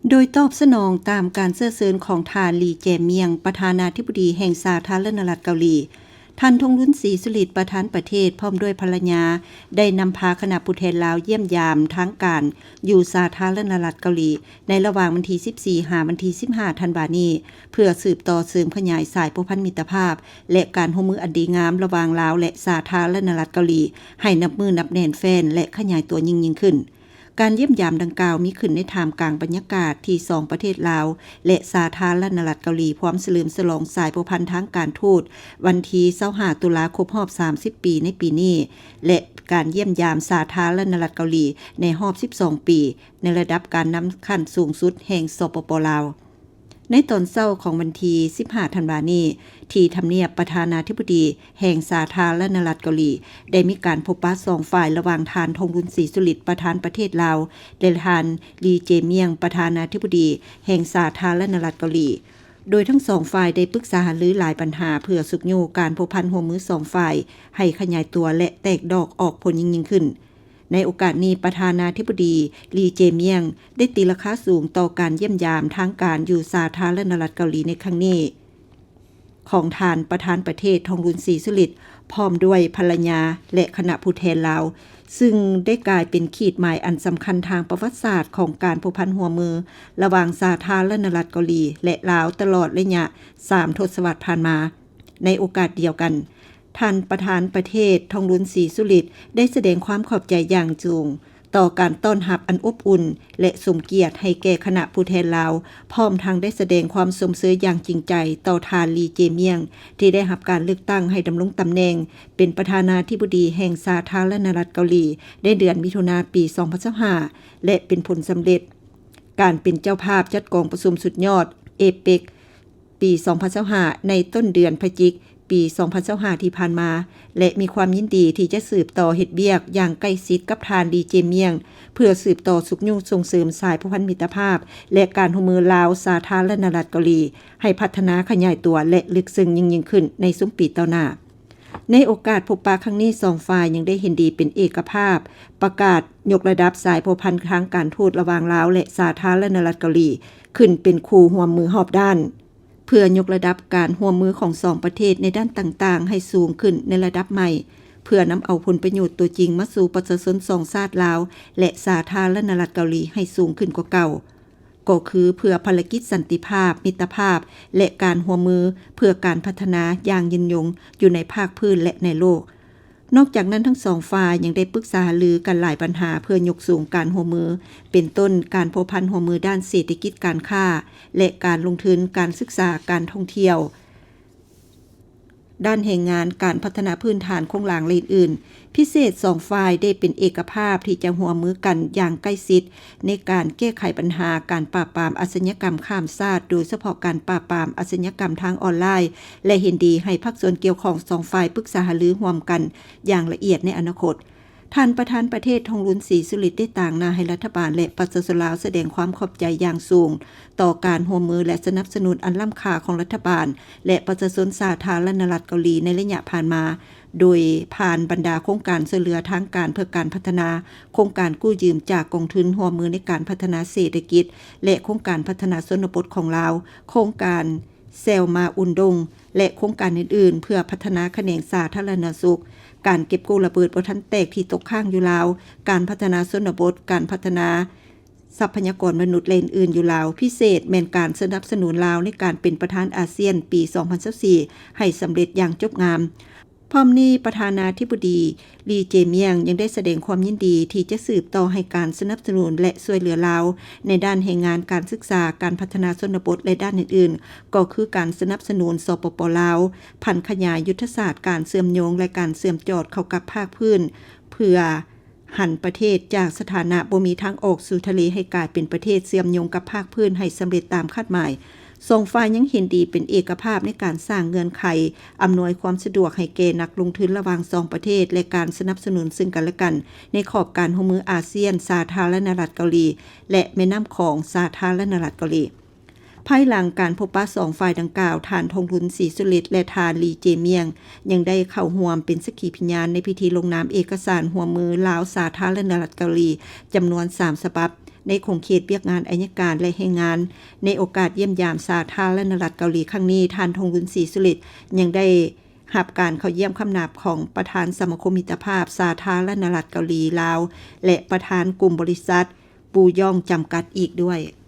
ໂດຍຕອບສະໜອງຕາມການເຊື້ອເຊີນຂອງທ່ານ ລີ ເຈມຽງ ປະທານາທິບໍດີແຫ່ງສາທາລະນະລັດເກົາຫຼີ, ທ່ານ ທອງລຸນ ສີສຸລິດ ປະທານປະເທດ ພ້ອມດ້ວຍພັນລະຍາ ໄດ້ນຳພາຄະນະຜູ້ແທນລາວຢ້ຽມຢາມທາງການຢູ່ສາທາລະນະລັດເກົາຫຼີ ໃນລະຫວ່າງວັນທີສິບສີ່ ຫາວັນທີສິບຫ້າ ທັນວານີ້ ເພື່ອສືບຕໍ່ເສີມຂະຫຍາຍສາຍພົວພັນມິດຕະພາບ ແລະ ການຮ່ວມມືອັນດີງາມລະຫວ່າງລາວ ແລະ ສາທາລະນະລັດເກົາຫຼີ ໃຫ້ນັບມື້ນັບແໜ້ນແຟ້ນ ແລະ ຂະຫຍາຍຕົວຍິ່ງໆຂຶ້ນ. ການຢ້ຽມຢາມດັ່ງກ່າວມີຂຶ້ນໃນທ່າມກາງບັນຍາກາດທີ່ສອງປະເທດລາວ ແລະ ສາທາລະນະລັດເກົາຫຼີ ພ້ອມສະເຫຼີມສະຫຼອງສາຍພົວພັນທາງການທູດ ວັນທີຊາວຫ້າ ຕຸລາ ຄົບຮອບສາມສິບປີໃນປີນີ້ ແລະ ການຢ້ຽມຢາມສາທາລະນະລັດເກົາຫຼີໃນຮອບສິບສອງປີ ໃນລະດັບການນຳຂັ້ນສູງສຸດແຫ່ງ ສປປ ລາວ. ໃນຕອນເຊົ້າຂອງວັນທີສິບຫ້າ ທັນວານີ້ ທີ່ທຳນຽບປະທານາທິບໍດີແຫ່ງສາທາລະນະລັດເກົາຫຼີ ໄດ້ມີການພົບປະສອງຝ່າຍ ລະຫວ່າງທ່ານ ທອງລຸນ ສີສຸລິດ ປະທານປະເທດລາວ ແລະ ທ່ານ ລີ ເຈມຽງ ປະທານາທິບໍດີແຫ່ງສາທາລະນະລັດເກົາຫຼີ, ໂດຍທັງສອງຝ່າຍໄດ້ປຶກສາຫາລືຫຼາຍບັນຫາ ເພື່ອຊຸກຍູ້ການພົວພັນຮ່ວມມືສອງຝ່າຍໃຫ້ຂະຫຍາຍຕົວ ແລະ ແຕກດອກອອກຜົນຍິ່ງໆຂຶ້ນ. ໃນໂອກາດນີ້ ປະທານາທິບໍດີ ລີ ເຈມຽງ ໄດ້ຕີລາຄາສູງຕໍ່ການຢ້ຽມຢາມທາງການຢູ່ສາທາລະນະລັດເກົາຫຼີໃນຄັ້ງນີ້ ຂອງທ່ານປະທານປະເທດ ທອງລຸນ ສີສຸລິດ ພ້ອມດ້ວຍພັນລະຍາ ແລະ ຄະນະຜູ້ແທນລາວ, ຊຶ່ງໄດ້ກາຍເປັນຂີດໝາຍອັນສຳຄັນທາງປະຫວັດສາດຂອງການພົວພັນຮ່ວມມືລະຫວ່າງສາທາລະນະລັດເກົາຫຼີ ແລະ ລາວ ຕະຫຼອດໄລຍະສາມທົດສະວັດຜ່ານມາ. ໃນໂອກາດດຽວກັນ, ທ່ານປະທານປະເທດ ທອງລຸນ ສີສຸລິດ ໄດ້ສະແດງຄວາມຂອບໃຈຢ່າງສູງຕໍ່ການຕ້ອນຮັບອັນອົບອຸ່ນ ແລະ ສົມກຽດໃຫ້ແກ່ຄະນະຜູ້ແທນລາວ, ພ້ອມທັງໄດ້ສະແດງຄວາມຊົມເຊີຍຢ່າງຈິງໃຈຕໍ່ທ່ານ ລີ ເຈມຽງ ທີ່ໄດ້ຮັບການເລືອກຕັ້ງໃຫ້ດຳລົງຕຳແໜ່ງເປັນປະທານາທິບໍດີແຫ່ງສາທາລະນະລັດເກົາຫຼີ ໃນເດືອນມິຖຸນາ ປີສອງພັນຊາວຫ້າ ແລະ ເປັນຜົນສຳເລັດການເປັນເຈົ້າພາບຈັດກອງປະຊຸມສຸດຍອດ ເອເປັກ ປີສອງພັນຊາວຫ້າ ໃນຕົ້ນເດືອນພະຈິກ ປີສອງພັນຊາວຫ້າ ທີ່ຜ່ານມາ ແລະ ມີຄວາມຍິນດີທີ່ຈະສືບຕໍ່ເຮັດວຽກຢ່າງໃກ້ຊິດກັບທ່ານ ລີ ເຈມຽງ ເພື່ອສືບຕໍ່ຊຸກຍູ້ສົ່ງເສີມສາຍພົວພັນມິດຕະພາບ ແລະ ການຮ່ວມມືລາວ-ສາທາລະນະລັດເກົາຫຼີ ໃຫ້ພັດທະນາຂະຫຍາຍຕົວ ແລະ ເລິກເຊິ່ງຍິ່ງໆຂຶ້ນໃນຊຸມປີຕໍ່ໜ້າ. ໃນໂອກາດພົບປະຄັ້ງນີ້ ສອງຝ່າຍຍັງໄດ້ເຫັນດີເປັນເອກະພາບ ປະກາດຍົກລະດັບສາຍພົວພັນທາງການທູດລະຫວ່າງລາວ ແລະ ສາທາລະນະລັດເກົາຫຼີ ຂຶ້ນເປັນຄູ່ຮ່ວມມືຮອບດ້ານ ເພື່ອຍົກລະດັບການຮ່ວມມືຂອງສອງປະເທດໃນດ້ານຕ່າງໆໃຫ້ສູງຂຶ້ນໃນລະດັບໃໝ່ ເພື່ອນຳເອົາຜົນປະໂຫຍດຕົວຈິງມາສູ່ປະຊາຊົນສອງຊາດລາວ ແລະ ສາທາລະນະລັດເກົາຫຼີໃຫ້ສູງຂຶ້ນກວ່າເກົ່າ, ກໍຄືເພື່ອພາລະກິດສັນຕິພາບ, ມິດຕະພາບ ແລະ ການຮ່ວມມືເພື່ອການພັດທະນາຢ່າງຍືນຍົງຢູ່ໃນພາກພື້ນ ແລະ ໃນໂລກ. ນອກຈາກນັ້ນ, ທັງສອງຝ່າຍຍັງໄດ້ປຶກສາຫາລືກັນຫຼາຍບັນຫາເພື່ອຍົກສູງການຮ່ວມມື, ເປັນຕົ້ນ ການພົວພັນຮ່ວມມືດ້ານເສດຖະກິດການຄ້າ ແລະ ການລົງທຶນ, ການສຶກສາ, ການທ່ອງທ່ຽວ, ດ້ານແຮງງານ, ການພັດທະນາພື້ນຖານໂຄງລ່າງ ແລະ ອື່ນໆ. ພິເສດ, ສອງຝ່າຍໄດ້ເປັນເອກະພາບທີ່ຈະຮ່ວມມືກັນຢ່າງໃກ້ຊິດ ໃນການແກ້ໄຂບັນຫາການປາບປາມອາຊະຍາກຳຂ້າມຊາດ, ໂດຍສະເພາະການປາບປາມອາຊະຍາກຳທາງອອນລາຍ ແລະ ເຫັນດີໃຫ້ພາກສ່ວນກ່ຽວຂ້ອງສອງຝ່າຍປຶກສາຫາລືຮ່ວມກັນຢ່າງລະອຽດໃນອະນາຄົດ. ທ່ານປະທານປະເທດ ທອງລຸນ ສີສຸລິດ ໄດ້ຕາງໜ້າໃຫ້ລັດຖະບານ ແລະ ປະຊາຊົນລາວສະແດງຄວາມຂອບໃຈຢ່າງສູງຕໍ່ການຮ່ວມມື ແລະ ສະໜັບສະໜູນອັນລ້ຳຄ່າຂອງລັດຖະບານ ແລະ ປະຊາຊົນສາທາລະນະລັດເກົາຫຼີໃນໄລຍະຜ່ານມາ, ໂດຍຜ່ານບັນດາໂຄງການຊ່ວຍເຫຼືອທາງການເພື່ອການພັດທະນາ, ໂຄງການກູ້ຢືມຈາກກອງທຶນຮ່ວມມືໃນການພັດທະນາເສດຖະກິດ ແລະ ໂຄງການພັດທະນາຊົນນະບົດຂອງລາວ, ໂຄງການ ແຊວມາອຸນດົງ ແລະ ໂຄງການອື່ນໆ ເພື່ອພັດທະນາຂະແໜງສາທາລະນະສຸກ, ການເກັບກູ້ລະເບີດບໍ່ທັນແຕກທີ່ຕົກຄ້າງຢູ່ລາວ, ການພັດທະນາຊົນນະບົດ, ການພັດທະນາຊັບພະຍາກອນມະນຸດ ແລະ ອື່ນໆຢູ່ລາວ, ພິເສດແມ່ນການສະໜັບສະໜູນລາວໃນການເປັນປະທານອາຊຽນປີສອງພັນຊາວສີ່ ໃຫ້ສຳເລັດຢ່າງຈົບງາມ. ພ້ອມນີ້, ປະທານາທິບໍດີ ລີ ເຈມຽງ ຍັງໄດ້ສະແດງຄວາມຍິນດີທີ່ຈະສືບຕໍ່ໃຫ້ການສະໜັບສະໜູນ ແລະ ຊ່ວຍເຫຼືອລາວໃນດ້ານແຮງງານ, ການສຶກສາ, ການພັດທະນາຊົນນະບົດ ແລະ ດ້ານອື່ນໆ, ກໍຄືການສະໜັບສະໜູນ ສປປ ລາວ ຜັນຂະຫຍາຍຍຸດທະສາດການເຊື່ອມໂຍງ ແລະ ການເຊື່ອມຈອດເຂົ້າກັບພາກພື້ນ ເພື່ອ ຫັນປະເທດຈາກສະຖານະບໍ່ມີທາງອອກສູ່ທະເລ ໃຫ້ກາຍເປັນປະເທດເຊື່ອມໂຍງກັບພາກພື້ນໃຫ້ສຳເລັດຕາມຄາດໝາຍ. ສອງຝ່າຍຍັງເຫັນດີເປັນເອກະພາບໃນການສ້າງເງື່ອນໄຂອຳນວຍຄວາມສະດວກໃຫ້ແກ່ນັກລົງທຶນລະຫວ່າງສອງປະເທດ ແລະ ການສະໜັບສະໜູນເຊິ່ງກັນແລະກັນ ໃນຂອບການຮ່ວມມືອາຊຽນ, ສາທາລະນະລັດເກົາຫຼີ ແລະ ແມ່ນ້ຳຂອງ, ສາທາລະນະລັດເກົາຫຼີ. ພາຍຫຼັງການພົບປະສອງຝ່າຍດັ່ງກ່າວ, ທ່ານ ທອງລຸນ ສີສຸລິດ ແລະ ທ່ານ ລີ ເຈມຽງ ຍັງໄດ້ເຂົ້າຮ່ວມເປັນສັກຂີພະຍານໃນພິທີລົງນາມເອກະສານຮ່ວມມືລາວ-ສາທາລະນະລັດເກົາຫຼີ ຈຳນວນສາມສະບັບ ໃນຂົງເຂດວຽກງານໄອຍະການ ແລະ ແຮງງານ. ໃນໂອກາດຢ້ຽມຢາມສາທາລະນະລັດເກົາຫຼີຄັ້ງນີ້, ທ່ານ ທອງລຸນ ສີສຸລິດ ຍັງໄດ້ຮັບການເຂົ້າຢ້ຽມຂາມນາບຂອງປະທານສະມາຄົມມິດຕະພາບສາທາລະນະລັດເກົາຫຼີລາວ ແລະ ປະທານກຸ່ມບໍລິສັດ ປູຢອງ ຈຳກັດ ອີກດ້ວຍ.